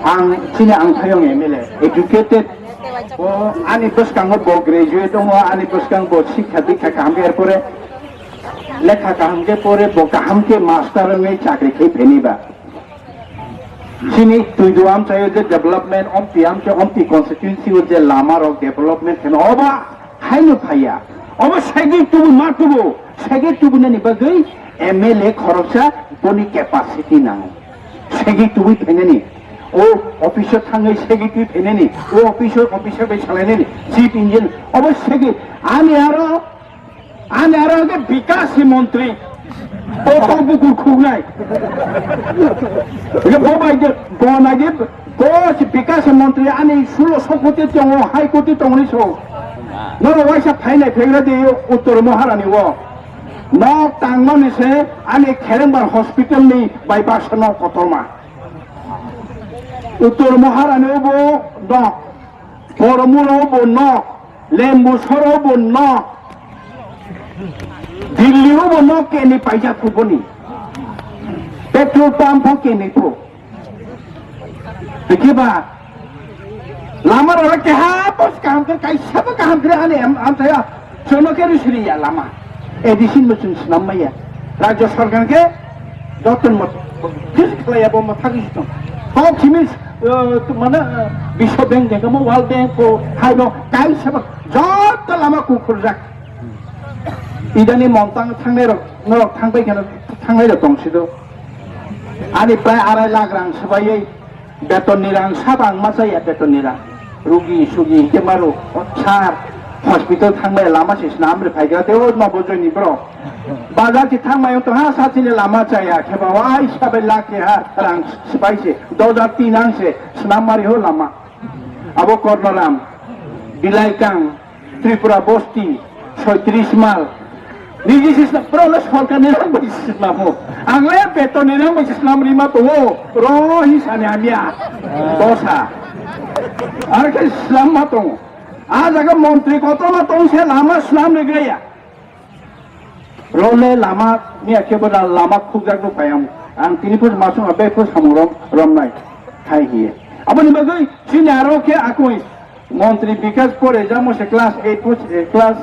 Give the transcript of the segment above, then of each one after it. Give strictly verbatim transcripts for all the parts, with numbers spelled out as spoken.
Ang chini ang thayong M L A, educated, o ani bwskango bo graduate wngo, ani bwskango bo sikha dikha kaham khe, erpore lekha kaham khe pore bo kaham khe master wngwi chakri khe pheni ba. Chini Tuidu amchaio je development, omti amchai, omti constituency o je lama rok development kheno, obo haino phaiya. Obo segwi tubu ma tubu, segwi tubunani bagwi M L A khoroksa boni capacity nango. Segwi tubui phainani, o office o thangwi segwi tubui phainani, o office o officer bai salainani, chief engineer, obo segwi ani aro Ani aro hwnkhe Bikas ni montri. Bo to bukur khuknai. Hwnkhe bo bai de, bo nai de, bo si Bikas ni montri ani sulo sokoti tongo, hai koti tongo ni so. Noro waisa phainai phegra de Uttor Maharani o. Nok tangmani se ani Kherengbar hospital ni bai baksa nok kotorma. Uttor Maharani o bo nok. Boromuro bo nok. Lembu soro bo no. Delhi o bo no keni paijak phu boni. Petrol pump pho keni phu. Bikhe ba lama rok keha bos kaham khe kaisa bo kaham khe ani am am thaya chono khe rusri ya lama. A D C no chwng swnam maya. Rajya sarkar khe joto mot kis khlaiya bo ma thagwi tong. Kok simi, eh, mana, eh, Biswa Bank jengkamo World Bank ko hai no kaisa ba joto lama kuphurjak. Idani montang thangnai rok norok thangbai kheno thangnai rok tong sido. Ani prai arai lakh rang swbaiwi. Beton ni rang sabo ang ma chaya, beton ni rang. Rugi sugi hingke maru, sir, hospital thangmaya lama se swnam ri phaigra tei o nobo joini borok. Bazar ti thangmaya wngtong ha sa chini lama chaya khe ba wai sabai lakh keha rang swbai se, dojar tin ang se swnam mari ho lama. Abo Kornoram, Bilaikang, Tripura bosti, soitris mal. Niji sisna, bro, le sorkar ni rang bai sisna mo. Ang le beton ni rang bai sisna rima to wo. Ro hi sani hamya. Dosa. Ar ke slam ma to. A jaga montri koto ma tong se lama slam re gaya. Role lama miya khe bo lama khukjak no payam. Ang tini pus masung abe pus samung rom, rom nai. Hai hiye. Abo ni bagwi chini aro khe akoi montri Bikas pore jamo se class eight pus, eh, class,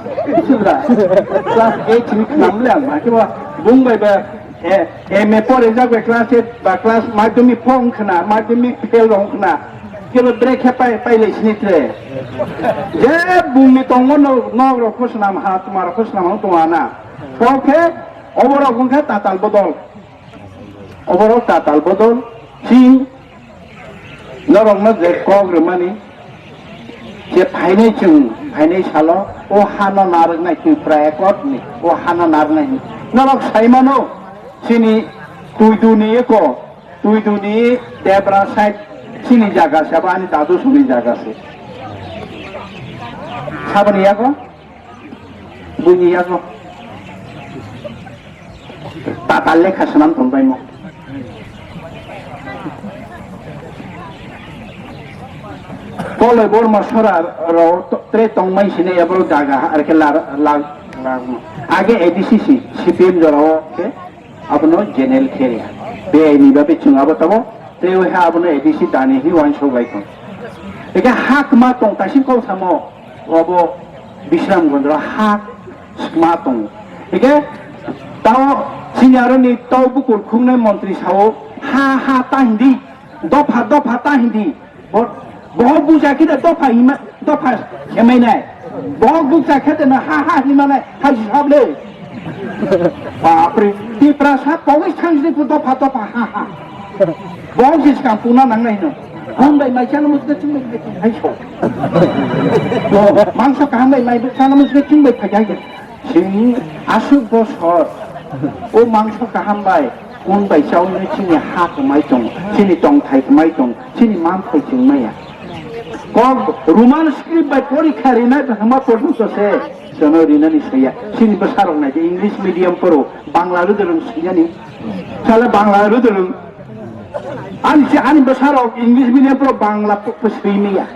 class eight ni khnam le ang. Khe bo bung bai ba, eh, M A pore jak bai class eight ba class madhyamik phone khna, madhyamik fail rong khna. Kelo brekhe pai, pai le sini tre. Je bungni tongo no, nok rok khosnam ha, tuma rok khosnam ha, tuma na. Kokhe, oborok wngkha tatal bodol. Oborok tatal bodol, ching, norokno je kok rwmani, je phainai chwng, phainai salo, o hano narwknai chwng prai ekot ni, o hano narwknai. Norok saimano, chini tuiduni eko, Tuiduni Debra side chini jaga se, abo ani dadu songni jaga se. Saboni yago? Buini yago? Tatal lekha swnam tongbaimo. Koloi Borma sora ro tre tongmai sini abo jaga ar ke lar, lar, lar. Age A D C si, C P M jorao ke. Abono general khe ya. Beyai ni bagwi chwng abo tamo, tei o ha abono A D C dani hi uansuk lai tong. Eke hak ma tong, taising kok samo, obo Bisram Gondro hak ma tong. Eke tao sini aro ni tao bukur khungnai montri sao, ha, ha, ta hindi, dopha, dopha, ta hindi. Bo, bo buja khe de dopha hima, dopha himai nai. Bo buja khe de na ha ha hima nai, ha hisab le. Bapre, Tiprasa pogis thang si dopha dopha ha ha. Bo si skang puna nang nai no. Hum bai mai chana musga ching bai hai so. Bo, mangso kaham bai mai chana musga ching bai phai jai. Chini aswk bosor o mangso kaham bai, kun bai chaui chini ha kwmai tong, chini tongthai kwmai tong, chini manthai chwngmaya. Kok Roman script bai porikha rinai hwnma porjonto se jono rinani soya. Chini bwsarok nai de English medium poro, Bangla rwdwrwng swinani. Sale Bangla rwdwrwng. Ani se ani bwsarok English medium poro Bangla po-, po swimaya.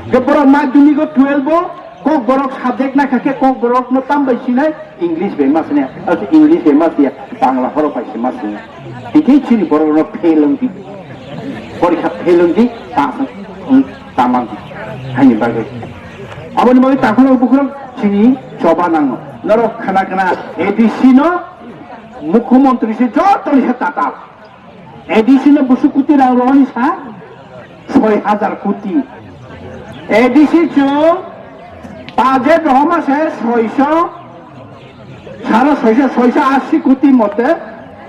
Ge borok madhyamik o twelve o kok borok subject naikha khe kok borok no tam bai sinai English bai ma sinai, ase English bai ma siya, Bangla horok bai se ma sinai. Hingke chini borok no fail wngdi. Porikha fail wngdi, Ta-, wng tamang haini bagwi. Aboni bagwi takhorok bukhorok chini choba nango. Norok khna khna A D C no mukhyamantri se jotoni se tatal. A D C no bwswk koti rang rohorni sa? Soi hajar koti. A D C chwng budget rohorma se soiso, sara soiso, soiso asi koti mote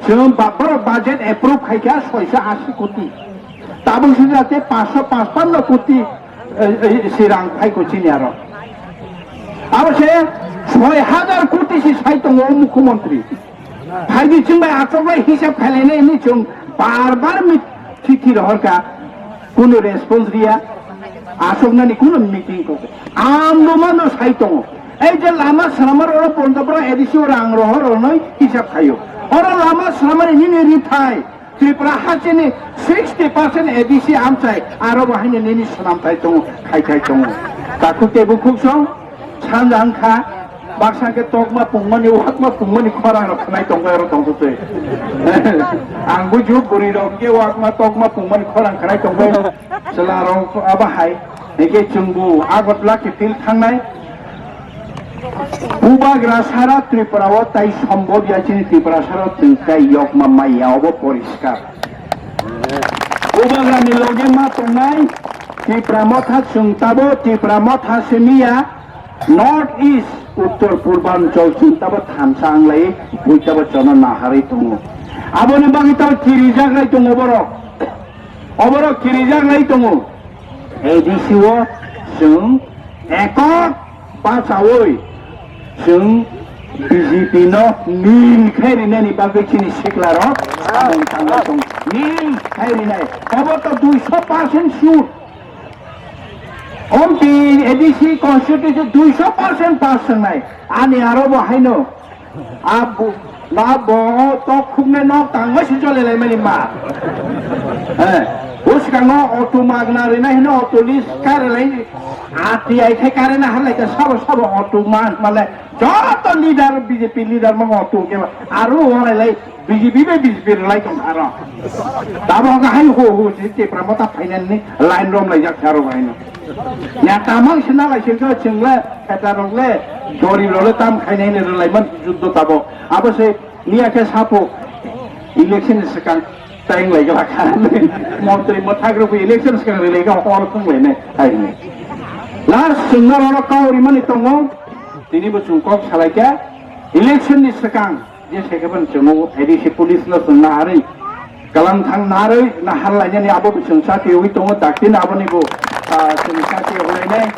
chwng ba-, borok budget approve khaikha soiso asi koti. Tabuk se jate paanso pachpanno koti, eh, eh, se rang phaiko chini aro. Abo se soi hajar koti se sai tongo o mukhyamantri. Phaidi chwng bai achoklai hisab khailainai hinwi chwng bar bar mi-, chithi rohorkha, kunu response riya, achoknani kunu meeting kok. Ang no mano sai tongo. Ei je lama swnamar oro Pondopura A D C o rang rohor ronoi hisab khaio. Oro lama swnamar nini rithai Tripura hachini sixty percent A D C amchai, aro bo haino nini swnamthai tongo, khai khai tongo. Takhuk tei bukhuk song sanja wngkha. Baksa khe tokma pungmani, wakma pungmani khorang rok khnai tongbai oro tongthote. Ang bujo bwrwi rok khe wakma tokma pungmani khorang khnai tongbai. Chwla rok abo hai. Hingkhe chwngbo Agartala kiphil thangnai. Bubagra sara Tripura o tai sombobya chini Tripura sara chwng tai yokma maya obo poriskar. Bubagra ni loge ma tongnai Tipra Motha chwng tabo Tipra Motha simiya. North East, Uttor Purbanchal chwng tabo thansa wnglai, bui tabo chono naharwi tongo. Aboni bagwi tabo kirijaklai tongo borok. Oborok kirijaklai tongo. A D C o chwng ekok bachaui chwng B J P no nil khai rinani bagwi chini siklarok samung tanglai tongo. Nil khai rinai. Obo to duiso percent sure. Ompi A D C constitution duiso percent pass wngnai. Ani aro bo haino. Abu, na bo to khukne nok tangma si jole lai mani ma. Eh, uskango auto magna rina hino auto list kare lai. Ati ai khai kare na halai ka sabo sabo auto ma male. Joto leader B J P leader ma auto ke aro walai lai. B J P bai B J P rwlai tong aro. Tabok hai ho ho si Tipra Motha finance ni line rom lai jak aro bai no. Ya tamang sina lai sirka chwng le, phetar rok le, jori rok le tam khainai ni rwlai man juddo tabok. Abo se niya khe sapo election ni swkang time lai gala kha. Montri Motha group election swkang rwlai ga hor thung lai nai. Hai ni. Last chwng no ro kau ri mani tongo. Tini bo chwng kok salai kha election ni swkang. Je se khe bani chwng o A D C police no chwng naharwi, kalang thang naharwi, nahar lainani abo bo chwng chati wi tongo, dakti no aboni bo, ah, chwng chati wi lainai.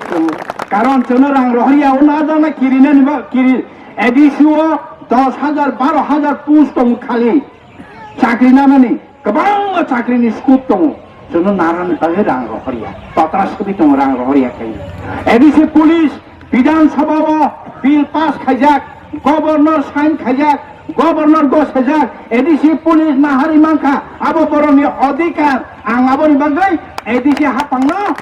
Chwng, karon chwng no rang rohorya, o na jana kiri nani ba, kiri A D C o dos hajar, baro hajar post tong khali, chakri nanani. Kwbangma chakrini scope tongo, chwngno narani bagwi rang rohorya, totra sogwi tongo rang rohorya khe. A D C police, Bidhan Sabha o bill pass khaijak, governor sign khaijak, governor gosajak, A D C police nahari mankha, abo borokni odhikar, ang aboni bagwi A D C hapangno,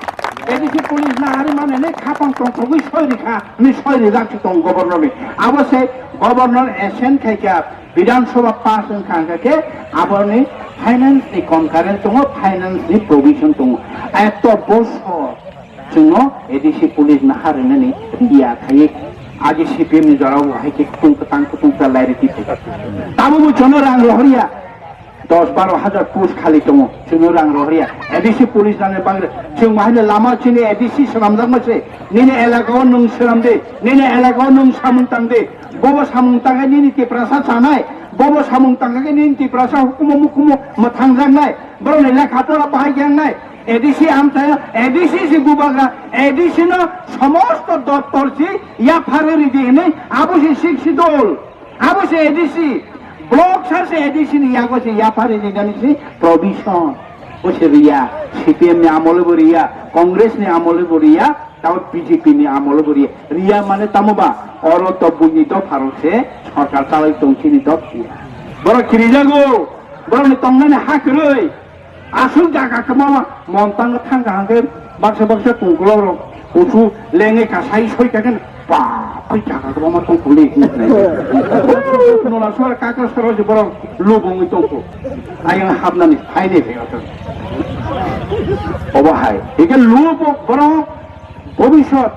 A D C police nahari manene khapang tongthogwi soi rikha, ni soi rijak se tongo governor ni. Abo se governor assent khaikha, Bidhan Sabha pass wngkha hwnkha khe aboni finance ni concurrent tongo, finance ni provision tongo. Eto bosor chwngno A D C police nahar rwnani ya khai agi C P M ni jorao hai khe kutung kwtang kutung kwtal lai rwdi. Tamo bo chwngno rang rohorya dos baro hajar post khali tongo, chwngno rang rohorya. A D C police nani bagre chwng bahai lama chini A D C swnamjakma se, nini elaka o nwng swnam di, nini elaka o nwng samung tang di. Bobo samung tangkhe nini Tiprasa chanai, bobo samung tangkhe nini Tiprasa hukumu mukumu mwthangjaknai, borokni lekha pora bahai khe wngnai, A D C amchaio, A D C si bubagra, A D C no somosto doptor si yapharwi ridi hinwi, abo si Sixth Schedule, abo si A D C, block sar si A D C ni yago si yapharwi rijani si provision, bo si riya, C P M ni amolo bo riya, Congress ni amolo bo riya, Tamo B J P ni amolo bo riya, riya mane tamo ba, oro to buini dopha rok se sorkar chalai tong chini dopha ya. Borok kirijago, borok ni tongnani ha kwrwi, aswk jaga kwbangma montang thang kaham khe baksa baksa tongkolog rok kusu lengwi kasai soi kakhe ba Twi chakra kwbangma tong kuli. Nona sora kakra sora je borok lubungwi tongkho. Ayang hapnani phaini phaio. Obo hai. Ike lubo borok bobisot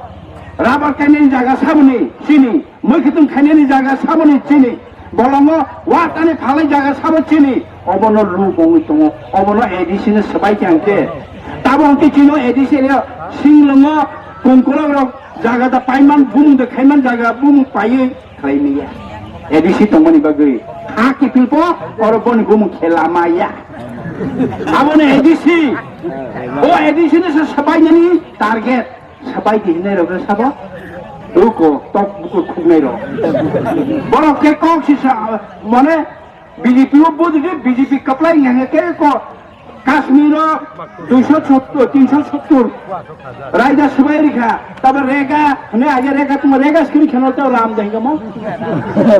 rabar kainani jaga saboni chini, mui khitung khainani jaga saboni chini, bolongo watani phalai jaga sabo chini, obono lubungwi tongo, obono A D C no swbai khe ang khe. Tabo ang khe chino A D C area singlwngo kungkurok rok jaga da paiman bumung da khaiman jaga bumung paiwi khlai maya. A D C tongmani bagwi ha kiphilpo oro boni bumung khela maya. Abono A D C, o A D C no se swbainani target. Sabai di hinai rok sabo. Ruko, tok bukur khuknai rok. Borok ke kok si sa, mane B J P o budi ke B J P kaplai ngange ke ko Kashmir o duiso sottur, tinso sottur. Raida sabai rikha, taba rega, hne aja rega tuma rega skiri kheno to ram dai gamo.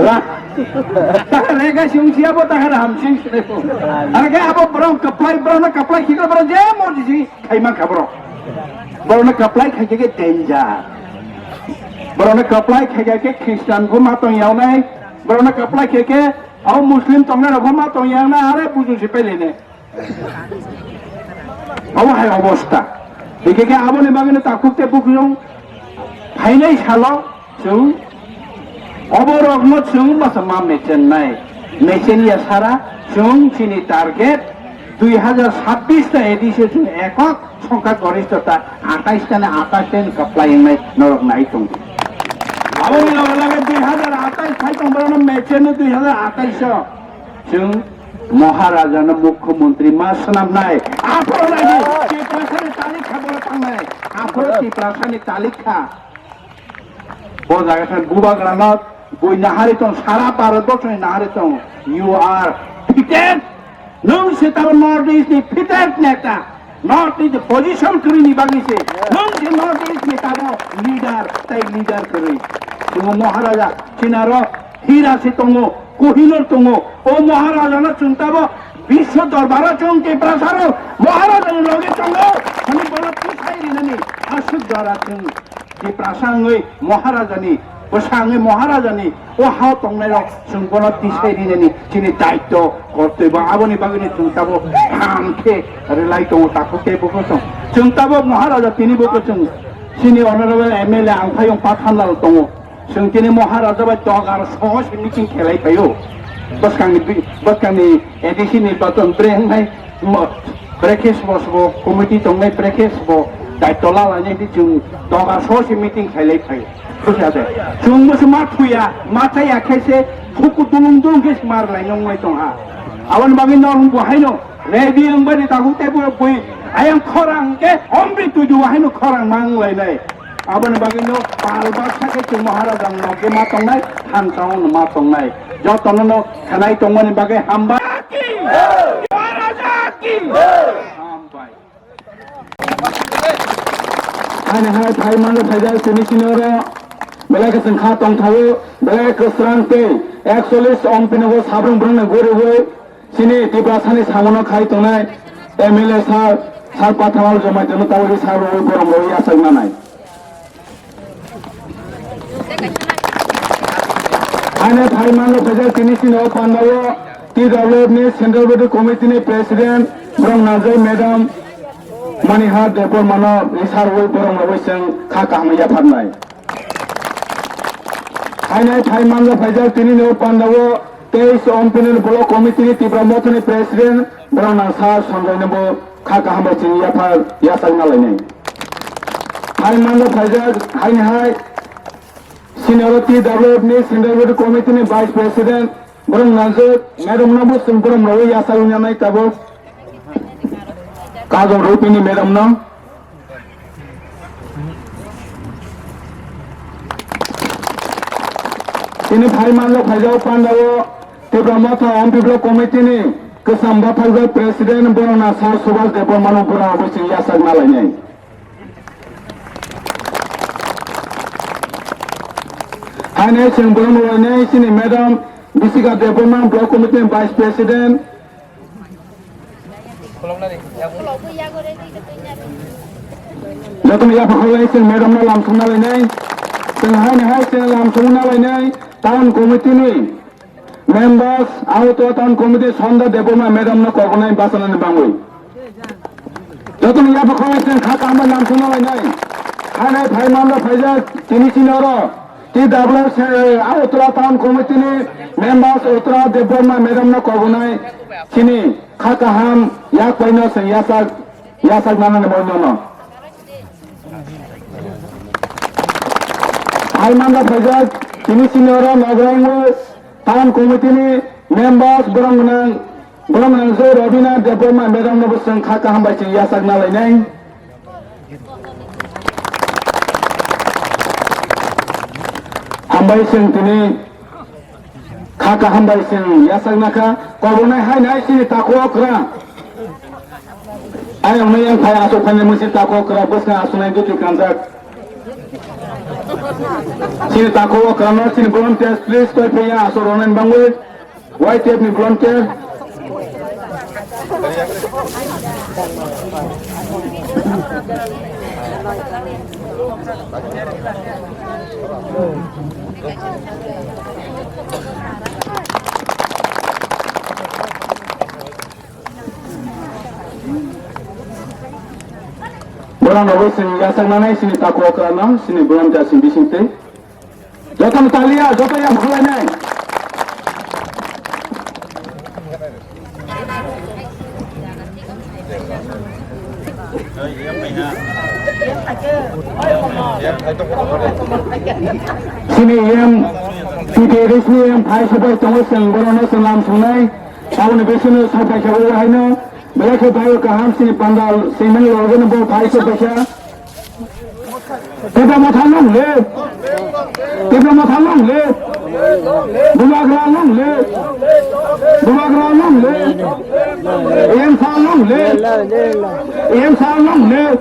Ra. Ta rega sing siya bo ta ram sing. Arga abo borok kaplai, borok na kaplai khikla borok je mo di si. Khaima kha borok. Borokno kaplai khaikhe khe danger. Borokno kaplai khaikhe khe Christian pho ma tong yawnai. Borokno kaplai khaikhe abo Muslim tongnai rok pho ma tong yawnai, are buju se pele ne. Abo hai obosta. Hikhe khe aboni bagwi no takhuk te bukhuyung phainai salo Chwng oborokno chwng masa ma mechennai. Mechenya sara chwng chini target dui hajar sabbish ta A D C chwng ekok songkha goristho ta atais ta ni atais ta ni kaplai wngnai norok nai tongdi. Aboni loge loge dui hajar atais phai tong borokno mechenno dui hajar atais o chwng Maharaja no Mukhyamantri ma swnamnai. Aphuru nai Tiprasa ni talikha borok tangnai. Aphuru Tiprasa ni talikha. Bo jaga khe bubagra no bui nahari tong, sara Bharat borso ni nahari tong. You are fitted. Nwng se tabo North East ni fitted neta. North East ni position kwrwi ni bagwi se. Nwng se North East ni tabo leader, tei leader kwrwi. Chwng Maharaja, chinaro hira se tongo, Kohinoor tongo. O Maharaja no chwng tabo biswa dorbaro chwng Tiprasa rok Maharaja ni loge tongo. Hani bono tisai rinani aswk jora chwng Tiprasa wngwi Maharajani, bwsa wngwi Maharajani o hao tongnairok chwng bono tisai rinani chini daityo, kortoibo. Aboni bagwino chwng tabo kaham khe rwlai tongo, takhuk tei bukuchwng. Chwng tabo Maharaja tini bukuchwng chini honorable M L A Angphaiyong Pathanlal tongo. Chwng tini Maharaja bai dogar soho se meeting khelai phaio. Bwskangni bi-, bwskangni A D C nirbachon bre wngnai. Mo-, brekhe sbo sbo committee tongnai, brekhe sbo daityo lalainai di chwng doga sosi meeting khailai phai. Buji ade. Chwng bwswk ma thuya, ma chaya khe se huku dulung dulung khe se mar lai nong lai tong ha. Aboni bagwi norok bo haino ready wng bai ni takhuk tei bo bui ayang khorang khe omri tuju haino khorang mang lai nai. Aboni bagwi no pal baksa khe chwng Maharaja no khe ma tongnai, thansa no ma tongnai. Jotono no khanai tongmani bagwi hambai. Hambai. Ani hai phai mano phaijak tini sini oro belai khe chwng kha tongthaio, belai kwsrang tei ekchollish ompinogo sabrung brwngno guriwi chini Tiprasani samono khai tongnai M L A sir, sir Pathanlal Jamaitino tabukni sir rwwi borom rwwi yachak nanai. Ani phai mano phaijak tini sini o pandao T W F ni Central Body Committee ni President borok nangjak Madam Manihar Debbarma no risarwi borok rogwi chwng kha kaham yapharnai. Hainai phai mano phaijak tini ni o pandao teis Ompinir Block Committee ni Tipra Motha ni President borok nang Sir Sanjay no bo kha kaham bai chini yaphar yachak nalainai. Hai mano phaijak, haini hai senior T W F ni Central Body Committee ni Vice President, borok nangjak, Madam no bo chwng borom rogwi yachak wngnai tabuk. Kajol Rupini Madam no. Tini phai mano phaijak pandao Tipra Motha Ompinir Block Committee ni kwcham bathakjak President borok na Sir Subhash Debbarma no borok rogwi chini yachak nalainai. Hainai chwng borok rwlainai chini Madam Bisika Debbarma, Block Committee ni Vice President. Jotono yapha kholai chwng Madam no lamsokna lainai. Chwng haini hai chwng lamsong na lainai town committee ni members, Agartala town committee Sonda Debbarma madam no kobonai bachanani bangwi. Jotoni yaphakha chwng kha kaham bai lamsong na lainai. Hainai phai manda phaijak tini chini oro T W S, eh, Agartala town committee ni members Uttara Debbarma madam no kobonai chini kha kaham yak paino chwng yasak, yasak nanani moino no. Hai manda phaijak tini chini oro Nagaland West town committee ni members borok gwnang, borok gwnang je Robina Debbarma madam no bo chwng kha kaham bai chwng yasak na lainai. Hambai chwng tini kha kaham bai chwng yasak na kha kobonai hai nai chini takhuk okra. Ayang mayang phai aswk phainai mwsing takhuk okra bwskang aswk nai duty kanjak. Chini takhuk okra no chini volunteers please koi phaiya aswk rwnai bangwi. Y T F ni volunteer. Borok no bo chwng yachaknani chini takhuk okra no chini volunteer chini bisingtwi. Jotono talia, joto ya bhalainai. Chini E M, T T A D C ni E M phai subai tongo chwng borokno chwng lam sungnai. Aboni bisingtwi sapai khe o haino belai khe bai kaham chini pandal sengmani logeno bo phai subaikha. Tipra Motha long live! Tipra Motha long live! Bubagra long live! Bubagra long live! E M sir long live! E M sir long live!